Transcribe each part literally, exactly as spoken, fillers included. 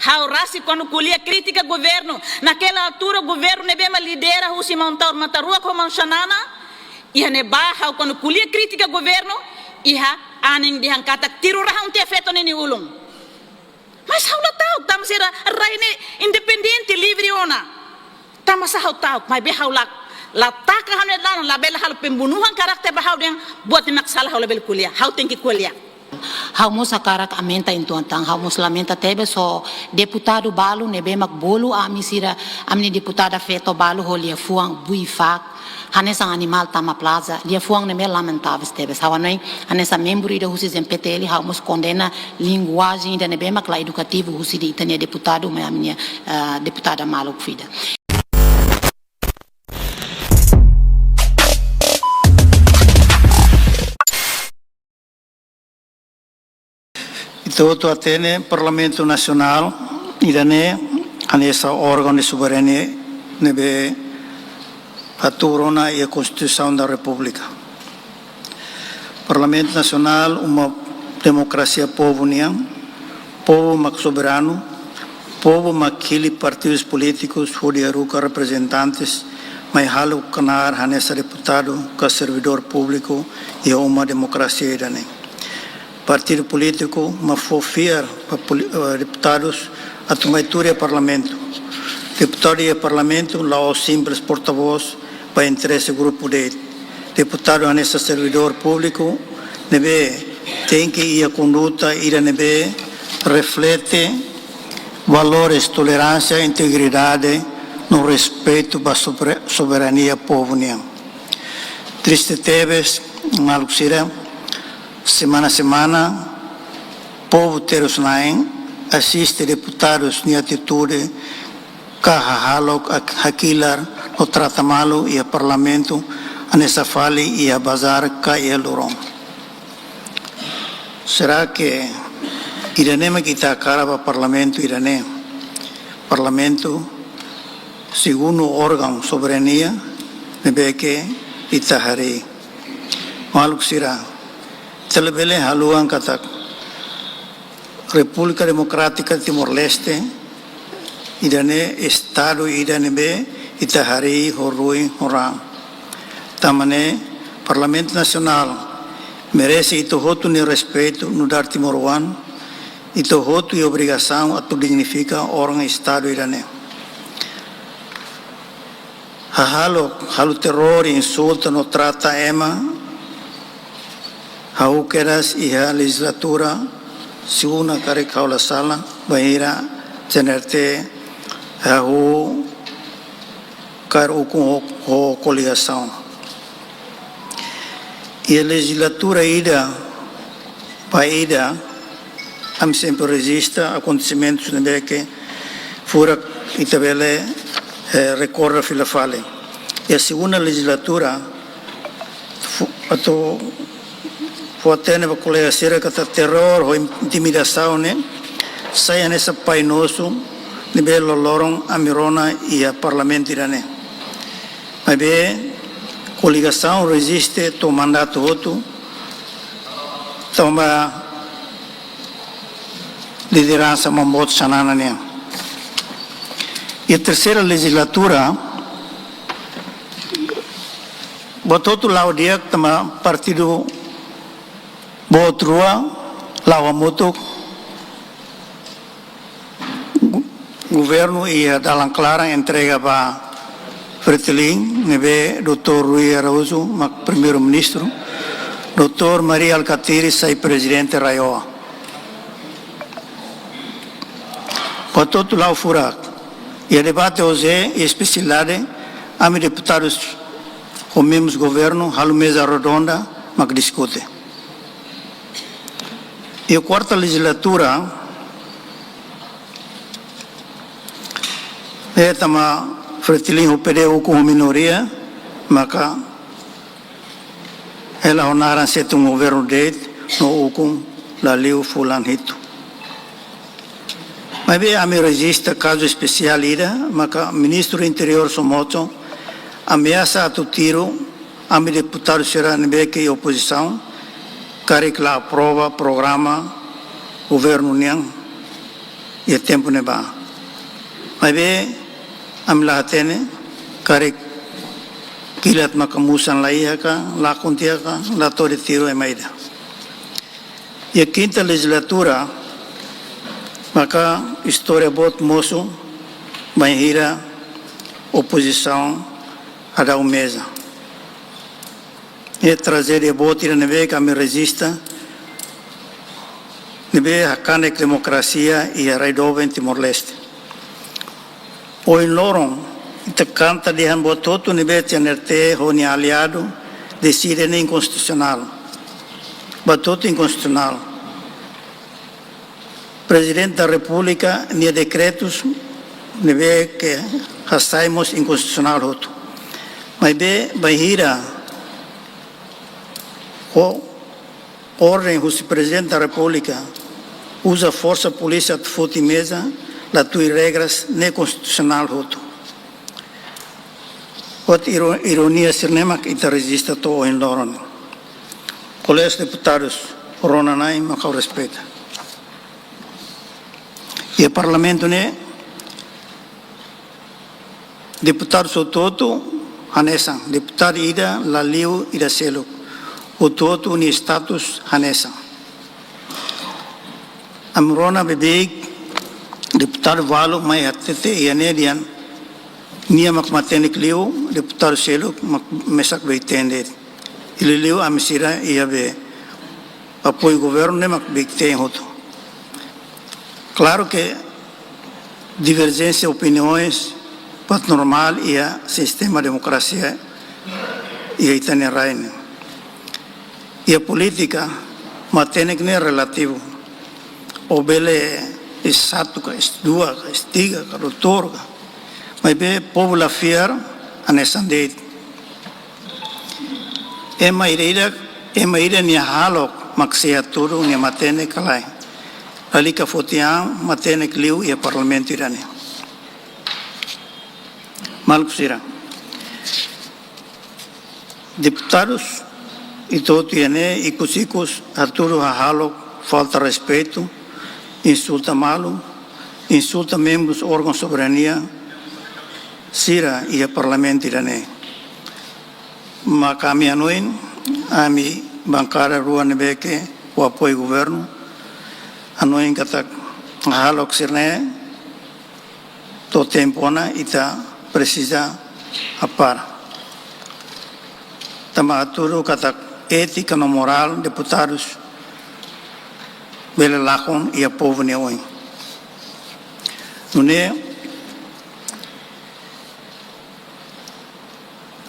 Ha'u rasik kuandu ko'alia kritika governu, naquela altura governu ne'ebé mak lidera husi maun Taur Matan Ruak ho maun Xanana, iha ne'ebá ha'u kuandu ko'alia kritika governu, iha anin dehan katak tiru rahun tiha feto nia ulun. Mas ha'u la ta'uk, tanba sira rai ne'e independente, livre ona. Tanba sá ha'u ta'uk, maibé ha'u la, la taka ha'u-nia dalan, labele halo pembunuhan karakter ba ha'u dehan buat ne'ebé mak sala ha'u labele ko'alia. Ha'u tenke ko'alia. Ha'u mós hakarak aumenta uitoan tan, ha'u mós lamenta tebes ho deputadu balu ne'ebé mak bolu ami sira, ami-nia deputada feto balu ho liafuan buifak, hanesan animál tama plaza, liafuan ne'ebé lamentável tebes. Ha'u hanoin hanesan membru ida husi Z N P T L, ha'u mós kondena linguajen ida ne'ebé mak la edukativu husi ita-nia deputadu, mai ami-nia, eh, deputada maluk ida. Ita hotu hatene Parlamentu Nasionál ida-ne'e hanesan órgaun de soberania ne'ebé hatuur ona iha Konstituisaun da Repúblika. Parlamentu Nasionál uma demokrasia povu nian, povu mak soberanu, povu mak hili partidus polítikus hodi haruka reprezentantes mai halo knaar hanesan deputadu ka servidór públiku iha uma demokrasia ida-ne'e. Partidu polítiku mak fó fiar ba poli-, eh, deputadus atu mai tuur iha Parlamentu. Deputadu iha Parlamentu la'ós simples portavós ba interese grupu de'it. Deputadu hanesan servidór públiku ne'ebé tenke iha konduta ida ne'ebé reflete valores toleránsia, integridade no respeitu ba sobera-, soberania povu nian. Triste tebes, maluk sira, semana-semana povu terus-na'in asiste deputadus nia atitude ka hahalok ak-, hakilar no trata malu iha Parlamentu, hanesan fali iha bazár ka iha lurón. Será que ida-ne'e mak ita hakarak ba Parlamentu ida-ne'e? Parlamentu segundu órgaun soberania ne'ebé ke ita harii. Maluk sira, ita labele haluha katak Repúblika Demokrátika Timor-Leste ida-ne'e estadu ida ne'ebé ita harii ho ruin ho raan. Tanba ne'e Parlamentu Nasionál merese ita hotu nia respeitu nu'udar timoroan, ita hotu iha obrigasaun atu dignifika órgaun estadu ida-ne'e. Hahalok, halo terrór, insulta no trata ema hahú kedas iha lejizlatura segunda, karik ha'u la sala, bainhira C N R T hahú kaer ukun ho, ho koligasaun. Iha lejizlatura ida ba ida, ami sempre rejista akontesimentus ne'ebé ke furak ita bele, eh, rekorda fila fali. Iha segunda lejizlatura, fu-, atu fó-hatene ba kolega sira katak terrór ho intimidasaun ne'e sai hanesan painosu ne'ebé loroloron ami rona iha Parlamentu ida-ne'e. Maibé koligasaun reziste to'o mandatu hotu, tanba lideransa maun boot Xanana nian. Iha terseira lejizlatura, buat hotu la'o di'ak tanba partidu boot rua la'o hamutuk, gu-, governu iha dalan klaran entrega ba Fretilin, ne'ebé doutór Rui Araújo mak Primeiru-Ministru, doutór Mari Alkatiri sai Prezidente RAEOA. Buat hotu la'o furak. Iha debate hoje, iha espesialidade, ami deputadus ho membru governu halo meza redonda mak diskute. Iha kuarta lejizlatura, eh, tanba Fretilin ho P D ukun ho minoria, maka hela ho naran setun governu de'it no ukun la liu fulan hitu. Maibé ami rejista kazu espesiál ida, maka Ministru Interiór Somoto ameasa atu tiru ami deputadu sira ne'ebé ke opozisaun, karik la aprova programa governu nian. iha tempu ne'ebá. Maibé, ami la hatene, karik kilat maka musan la iha ka, lakon tiha ka, la hatode tiru ema ida. Iha kinta lejizlatura, maka istória boot mosu, bainhira opozisaun hadau meza. Iha trajédia boot ida ne'ebé ke ami rejista, ne'ebé hakanek demokrasia iha rai doben Timor-Leste. Ohin loron, ita kanta dehan buat hotu ne'ebé C N R T ho nia aliadu deside ne'e inkonstitusionál. Buat hotu inkonstitusionál. Prezidente da Repúblika nia dekretus ne'ebé ke hasai mós inkonstitusionál hotu. Maibé, bainhira ho orden husi Prezidente da Repúblika uza forsa polísia atu foti meza, la tuir regras ne'e konstitusionál hotu. Buat iro-, ironia sira-ne'e mak ita rejista to'o ohin loron. Kolega deputadus, rona-na'in mak ha'u respeita. Iha Parlamentu ne'e, deputadus hotu-hotu hanesan, deputadu ida la liu ida seluk, hotu-hotu nia status hanesan. Ami rona beibeik deputadu balu mai hatete iha ne'e dehan nia mak matenek liu, deputadu seluk mak mesak beibeik te'in de'it. Liuliu ami sira iha be apoiu governu ne'e mak beibeik te'in hotu. Klaru ke diverjénsia opiniaun buat normál iha sistema demokrasia iha ita-nia rai ne'e. Iha polítika, matenek ne'e relativu. Ó bele S satu ka, S dua ka, S tiga ka, doutór ka. Maibé povu la fiar, hanesan de'it. Ema ida-idak, ema ida nia hahalok mak sei hatudu nia matenek ka lae. Lalika foti an matenek liu iha Parlamentu ida-ne'e. Maluk sira. Deputadus ita hotu iha ne'e ikus-ikus hatudu hahalok falta respeitu, insulta malu, insulta membrus órgaun soberania sira iha Parlamentu ida-ne'e. Maka ami hanoin, ami bankada rua ne'ebé ke ho apoiu governu, hanoin katak hahalok sira-ne'e to'o tempu ona ita presiza hapara. Tanba hatudu katak étika no morál deputadus bele lakon iha povu nia oin. Nune'e,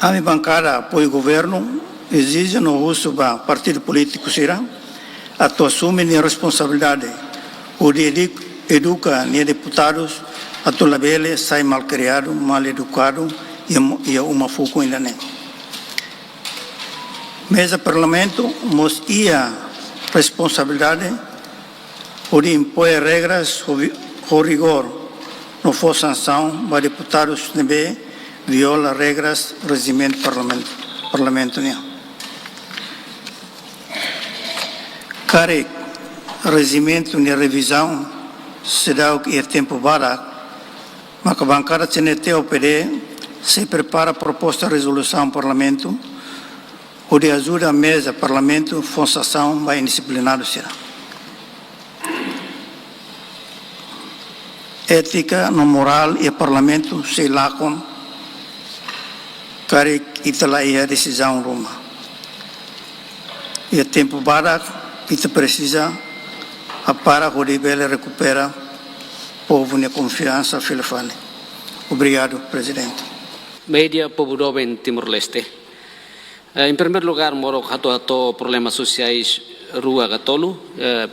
ami bankada apoiu governu ezije no husu ba partidu polítiku sira atu asume nia responsabilidade hodi edu-, eduka nia deputadus atu labele sai malkriadu, mal-edukadu iha mo-, iha uma fukun ida-ne'e. Meza Parlamentu mós iha responsabilidade hodi impoin regras ho vi-, ho rigór no fó sansaun ba deputadus ne'ebé viola regras rejimentu Parlamentu, Parlamentu nian. Karik rejimentu nia revizaun seidauk iha tempu badak, maka bankada C N R T ho P D sei prepara proposta rezolusaun Parlamentu hodi ajuda meza Parlamentu fó sansaun ba indisiplinadu sira. Étika no morál iha Parlamentu sei lakon karik ita la iha desizaun ruma. Iha tempu badak ita presiza hapara hodi bele rekupera povu nia konfiansa fila fali. Obrigadu, Prezidente. Média, povu doben Timor-Leste. Eh, em primeiro lugar, modo ha'u hato'o problema sosiais rua ka tolu, eh,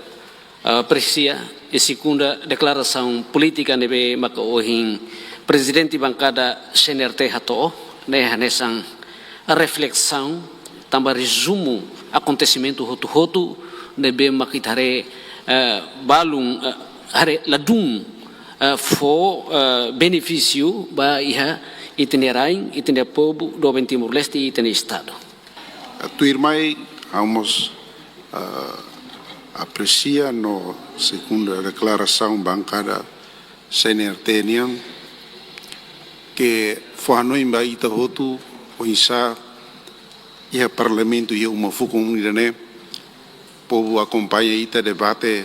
eh, apresia, i segunda, deklarasaun polítika ne'ebé maka ohin Prezidente Bankada C N R T hato'o, ne'e hanesan reflesaun, tanba rezumu akontesimentu hotu-hotu ne'ebé maka ita haree, eh, balun, eh, haree ladún, eh, fó, eh, benefísiu ba iha ita-nia rain, ita-nia povu doben Timor-Leste, ita-nia Estadu. Tuirmai, ha'u mós, eh, apresia no segundu deklarasaun bankada C N R T nian, ke fó hanoin ba ita hotu oinsá iha Parlamentu iha uma fukun ida-ne'e, povu akompaña ita debate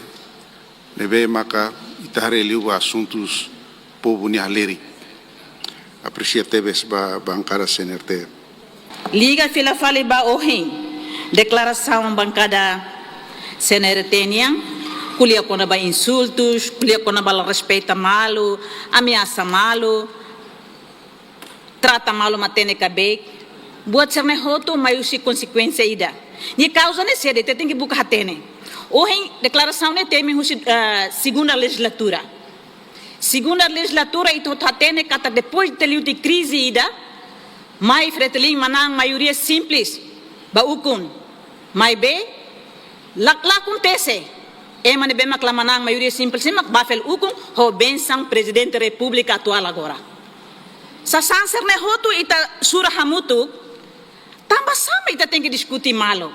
ne'ebé maka ita haree liu ba asuntus povu nia halerik. Apresia tebes ba bankada C N R T. Liga fila fali ba ohin deklarasaun bankada C N R T nian, ko'alia kona-ba insultus, ko'alia kona-ba la respeita malu, ameasa malu, trata malu matenek ka beik, buat sira-ne'e hotu mai husi konsekuénsia ida. Nia kauza ne'e saida, ita tenke buka hatene. Ohin deklarasaun ne'e temi husi, eh, segunda lejizlatura. Segunda lejizlatura ita hotu hatene katak depois de liu de krize ida, mai Fretilin manán maioria simples ba ukun. Maibé la, la akontese. Ema ne'ebé mak la manán maioria simples ne'e mak ba fali ukun ho bensaun Prezidente Repúblika atuál agora. Sasán sira-ne'e hotu ita sura hamutuk, tanba sá mak ita tenke diskute malu?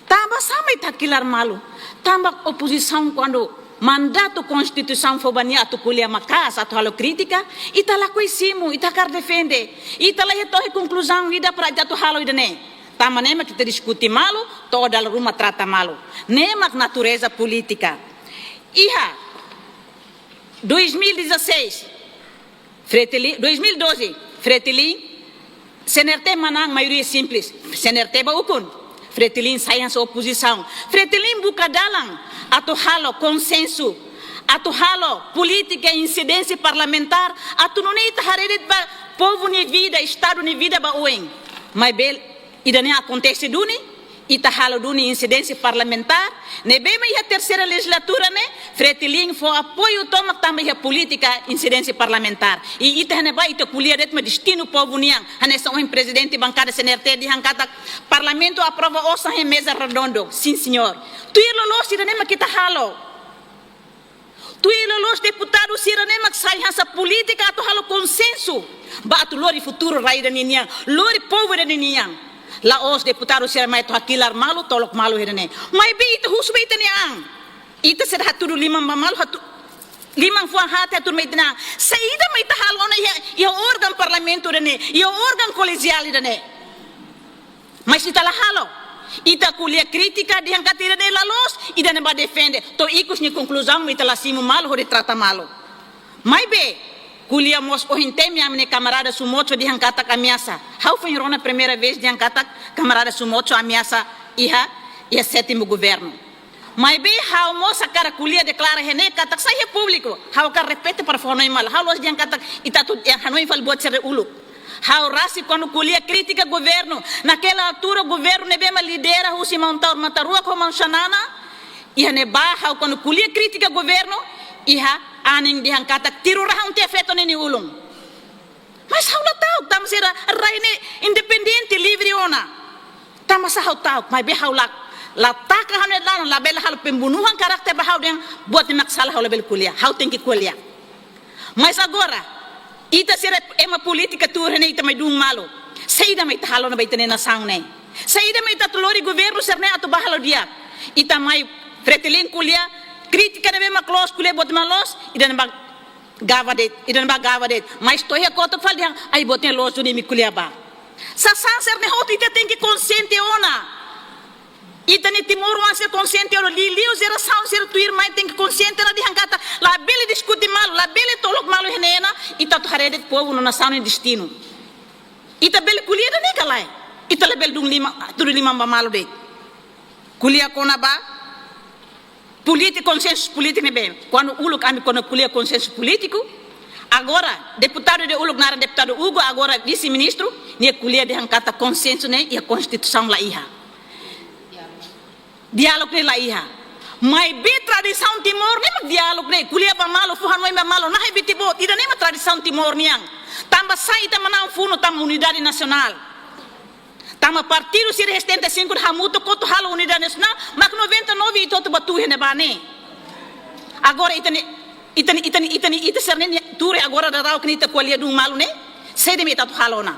Tanba sá mak ita hakilar malu? Tanba opozisaun kuandu mandatu konstituisaun fó ba nia atu ko'alia maka'as, atu halo krítika, ita lakohi simu, ita hakarak defende, ita la iha to'o iha konkluzaun ida para ita atu halo ida-ne'e. Tanba ne'e mak ita diskute malu, to'o dala ruma trata malu. Ne'e mak natureza polítika. Iha dois mil e dezasseis, Fretilin, dois mil e doze, Fretilin, C N R T manán maioria simples, C N R T ba ukun, Fretilin sai hanesan opozisaun. Fretilin buka dalan atu halo konsensu, atu halo polítika insidénsia parlamentár, atu nune'e ita haree de'it ba povu nia vida, Estadu nia vida ba oin. Maibé ida-ne'e akontese duni, ita halo duni insidénsia parlamentár, ne'ebé mak iha terseira lejizlatura ne'e, Fretilin fó apoiu tomak tanba iha polítika insidénsia parlamentár. I ita iha ne'ebá ita ko'alia de'it mak destinu povu nian, hanesan ohin prezidente bankada C N R T dehan katak Parlamentu aprova osan iha meza redondu. Sin, señór. Tuir loloos ida-ne'e mak ita halo. Tuir loloos deputadu sira-ne'e mak sai hanesan polítika atu halo konsensu ba atu lori futuru rai ida-ne'e nian, lori povu ida-ne'e nian. La'ós deputadu sira mai atu hakilar malu, tolok malu ida-ne'e. Maibé ita husu ba ita-nia an. Ita sira hatudu liman ba malu, hatu-, liman fuan haat hatudu ba ita-nia an. Saida mak ita halo ona iha, iha órgaun Parlamentu ida-ne'e, iha órgaun kolejiál ida-ne'e. Mas ita la halo. Ita ko'alia krítika dehan katak ida-ne'e la loos, ida-ne'e ba defende. To'o ikus nia konkluzaun ita la simu malu hodi trata malu. Maibé, ko'alia mós ohin temi ami-nia kamarada Sumotso dehan katak ameasa. Ha'u foin rona primeira vez dehan katak kamarada Sumotso ameasa iha, iha sétimu governu. Maibé ha'u mós hakarak ko'alia deklara iha ne'e katak sai iha públiku. Ha'u hakarak repete para fó hanoin malu. Ha'u la'ós dehan katak ita atu, eh, hanoin fali buat sira uluk. Ha'u rasik kuandu ko'alia krítika governu. Naquela altura governu ne'ebé mak lidera husi maun Taur Matan Ruak ho maun Xanana. Iha ne'ebá ha'u kuandu ko'alia krítika governu, iha anin dehan katak tiru rahun tiha feto ne'e nia ulun. Mas ha'u la ta'uk, tanba sira rai ne'e independente, livre ona. Tanba sá ha'u ta'uk, maibé ha'u la, la taka ha'u-nia dalan, labele halo pembunuhan karakter ba ha'u dehan buat ne'e mak sala ha'u labele ko'alia, ha'u tenke ko'alia. Mas agora, ita sira ema polítika tuur ne'e ita mai dun malu. Saida mak ita halo ona ba ita-nia nasaun ne'e? Saida mak ita atu lori governu sira-ne'e atu ba halo di'ak? Ita mai Fretilin ko'alia, krítika ne'ebé mak loos, ko'alia buat mak loos, ida-ne'e ba gaba de'it, ida-ne'e ba gaba de'it. Mas to'o iha kotuk fali dehan, ai buat ne'e loos duni imi ko'alia ba. Sasán sira-ne'e hotu ita tenke konsiente ona. Ita-nia timoroan sira konsiente ona, liuliu jerasaun sira tuirmai tenke konsiente ona dehan katak labele diskute malu, labele tolok malu iha ne'e ona, ita atu haree de'it povu no nasaun nia destinu. Ita bele ko'alia ida-ne'e ka lae? Ita labele dun liman, hatudu liman ba malu de'it. Ko'alia kona-ba polítika, konsensu polítiku ne'ebé. Kuandu uluk ami kuandu ko'alia konsensu polítiku, agora deputadu ida uluk naran deputadu Hugo, agora vise-ministru, nia ko'alia dehan katak konsensu ne'e iha konstituisaun la iha. Diálogu ne'e la iha. Maibé tradisaun Timor ne'e mak diálogu ne'e, ko'alia ba malu, fó hanoin ba malu, nahe biti boot, ida-ne'e mak tradisaun Timor nian. Tanba sá ita manán funu tanba unidade nasionál. Tanba partidu sira setenta e cinco hamutuk kotu halo unidade nasionál, mak noventa e nove ita hotu bá tuur iha ne'ebá ne'e. Agora ita-nia, ita-nia, ita-nia, ita-nia, ita sira-ne'e tuur agora daudaun ne'e ita ko'alia dun malu ne'e, saida mak ita atu halo ona?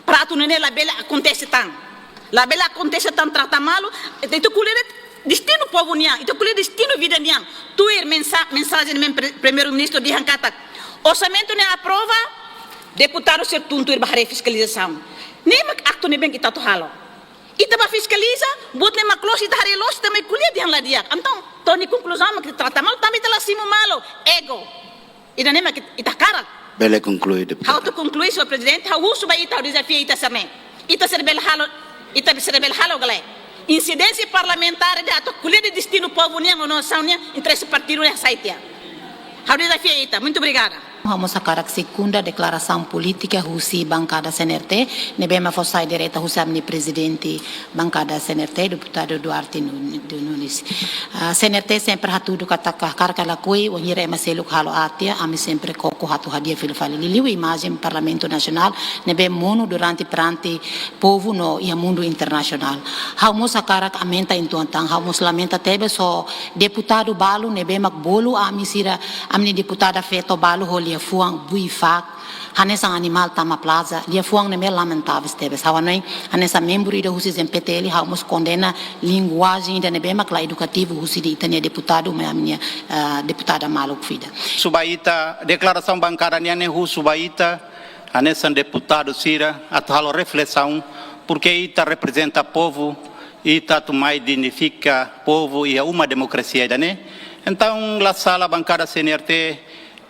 Para atu nune'e labele akontese tan. Labele akontese tan trata malu, ita, ita ko'alia de'it Destinu povu nian, ita ko'alia destinu vida nian. Tuir mensa-, mensajen ne'ebé Primeiru-Ministru dehan katak orsamentu ne'e aprova, deputadu sira tun tuir ba haree fiskalizasaun. Ne'e mak aktu ne'ebé ita atu halo. Ita bá fiskaliza, buat ne'e mak loos ita haree loos, ita mai ko'alia dehan la di'ak. Entaun, to'o nia konkluzaun mak ita trata malu, tanba ita la simu malu, ego. Ida-ne'e mak ita hakarak. Bele konklui, deputadu. Ha'u atu konklui, señór Prezidente, ha'u husu ba ita, ha'u dezafia ita sira-ne'e. Ita sira bele halo, ita sira bele halo ka lae. Insidénsia parlamentár ida atu ko'alia destinu povu nian, no nasaun nian, interese partidu nian, hasai tiha. Ha'u dezafia ita. Muito obrigada. Ha'u mós hakarak sekunda deklarasaun polítika husi bankada C N R T, ne'ebé mak fó sai direta husi ami-nia prezidente bankada C N R T, deputadu Duarte Nun-, de Nunes. Ah, C N R T sempre hatudu katak hakarak lakohi, wainhira ema seluk halo aat tiha, ami sempre koko atu hadi'a fila fali. Liuliu imajen Parlamentu Nasionál ne'ebé monu durante perante povu no iha mundu internasionál. Ha'u mós hakarak aumenta uitoan tan, ha'u mós lamenta tebes ho deputadu balu ne'ebé mak bolu ami sira, ami-nia deputada feto balu ho liafuan buifak, hanesan animál tama plaza, liafuan ne'ebé lamentável tebes. Ha'u hanoin, hanesan membru ida husi Z N P T L, ha'u mós kondena linguajen ida ne'ebé mak la edukativu husi ita-nia deputadu, mai ami-nia, eh, deputada maluk ida. Husu ba ita, deklarasaun bankada nian ne'e husu ba ita, hanesan deputadu sira, atu halo reflesaun, porke ita reprezenta povu, ita atu mai dignifika povu iha uma demokrasia ida-ne'e. Entaun, la sala bankada C N R T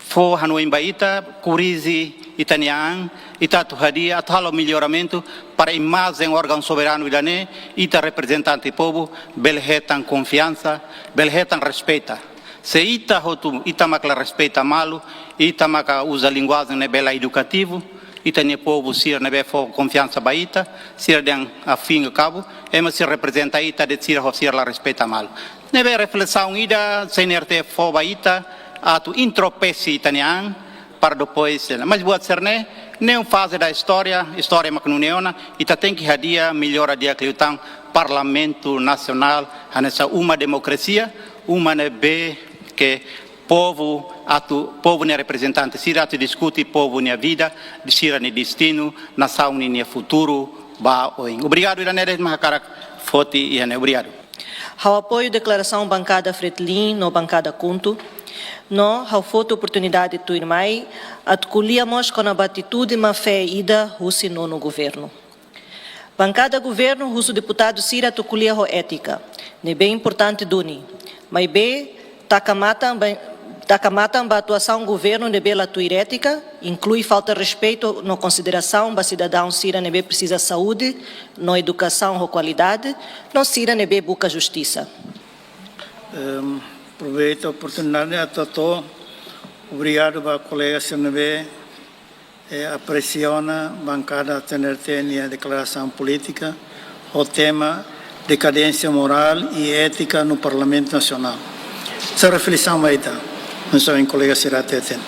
fó hanoin ba ita, korrije ita-nia an, ita atu hadi'a, atu halo melloramentu para imajen órgaun soberanu ida-ne'e, ita reprezentante povu, bele hetan konfiansa, bele hetan respeita. Se ita hotu, ita mak la respeita malu, ita maka uza linguajen ne'ebé la edukativu, ita-nia povu sira ne'ebé fó konfiansa ba ita, sira dehan ao fim e ao cabo, ema sira reprezenta ita de'it sira ho sira la respeita malu. Ne'ebé reflesaun ida C N R T fó ba ita, atu introspeksi ita-nia an, para depois, mas buat sira-ne'e, ne'e uma fase da história, istória mak nune'e ona, ita tenke hadi'a, mellora di'ak liután Parlamentu Nasionál, hanesan uma demokrasia, uma ne'ebé ke povu atu, povu nia reprezentante sira atu diskute povu nia vida, sira-nia destinu, nasaun ninia futuru ba oin. Obrigadu, ida-ne'e de'it mak hakarak foti iha ne'e. Obrigadu. Ha'u apoiu deklarasaun bankada Fretilin no bankada KHUNTO, no ha'u foti oportunidade tuirmai atu ko'alia mós kona-ba atitude má-fé ida husi nonu governu. Bankada governu husu deputadu sira atu ko'alia ho étika, ne'ebé importante duni, maibé taka matan ba, taka matan ba atuasaun governu ne'ebé la tuir étika, inklui falta respeitu no konsiderasaun ba sidadaun sira ne'ebé presiza saúde no edukasaun ho kualidade, no sira ne'ebé buka justisa. Em, aproveita oportunidade atu hato'o obrigadu ba kolega sira ne'ebé, eh, apresia ona bankada C N R T nia deklarasaun polítika ho tema dekadénsia morál i étika no Parlamentu Nasionál. Hanesan reflesaun ba ita, hanesan kolega sira hateten.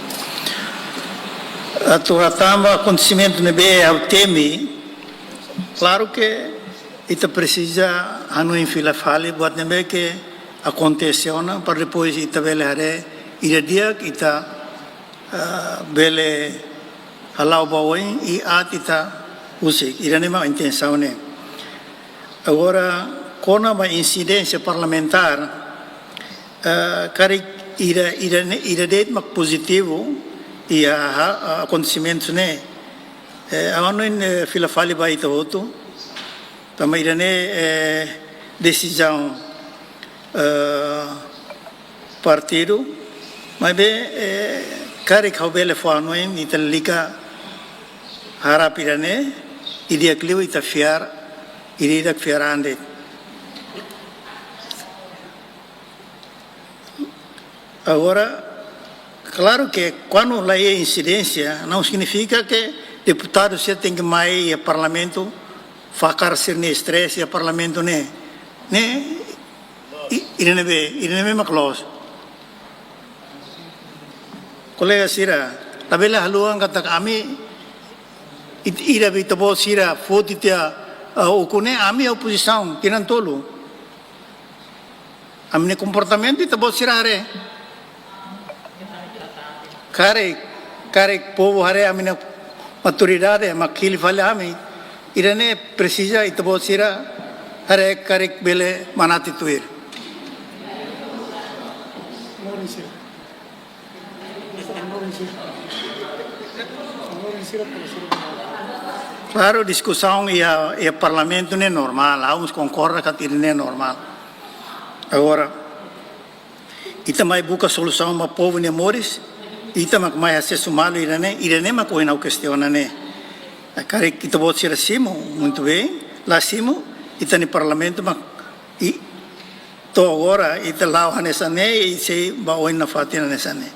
Atu hatán ba akontesimentu ne'ebé ha'u temi, klaru ke ita presiza hanoin fila fali buat ne'ebé ke akontese ona, para depois ita bele haree ida di'ak, ita, ah, bele hala'o ba oin i aat ita husik. Ida-ne'e mak intensaun ne'e. Agora, kona-ba insidénsia parlamentár, eh, karik ida, ida-ne'e, ida de'it mak pozitivu iha, ha, akontesimentu ne'e. Eh, ha'u hanoin, eh, fila fali ba ita hotu. Tanba ida-ne'e, eh, desizaun, eh, partidu, maibé, eh, karik ha'u bele fó hanoin, ita lalika harap ida-ne'e, i di'ak liu ita fiar, ida-idak fiar an de'it. Agora, klaru ke kuandu la iha insidénsia, não signifika ke deputadu sira tenke mai iha Parlamentu, fakar sira-nia stress iha Parlamentu ne'e. Ne'e, i-, ida-ne'ebé, ida-ne'ebé mak loos. Kolega sira, labele haluha katak ami, it-, ida be ita-boot sira foti tiha, ah, ukun ne'e, ami opozisaun, tinan tolu. Ami-nia komportamentu ita-boot sira haree. Karik, karik povu haree ami-nia maturidade, mak hili fali ami. Ida-ne'e presiza ita-boot sira haree karik bele manati tuir. Klaru, diskusaun iha, iha Parlamentu ne'e normál, ha'u mós konkorda katak ida-ne'e normál. Agora, ita mai buka solusaun ba povu nia moris, ita mak mai asesu malu ida-ne'e, ida-ne'e mak ohin ha'u kestiona ne'e. Karik ita-boot sira simu, muito bem, la simu, ita-nia Parlamentu mak, i, to'o agora, ita la'o hanesan ne'e, i sei ba oin nafatin hanesan ne'e.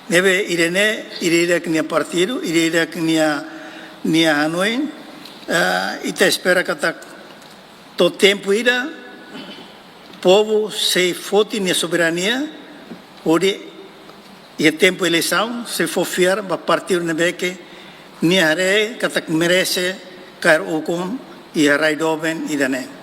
Ne'ebé ida-ne'e, ida-idak nia partidu, ida-idak nia, nia hanoin, eh, ita espera katak to'o tempu ida, povu sei foti nia soberania, hodi iha tempu eleisaun, sei fó fiar ba partidu ne'ebé ke nia haree katak merese kaer ukun iha rai doben ida-ne'e.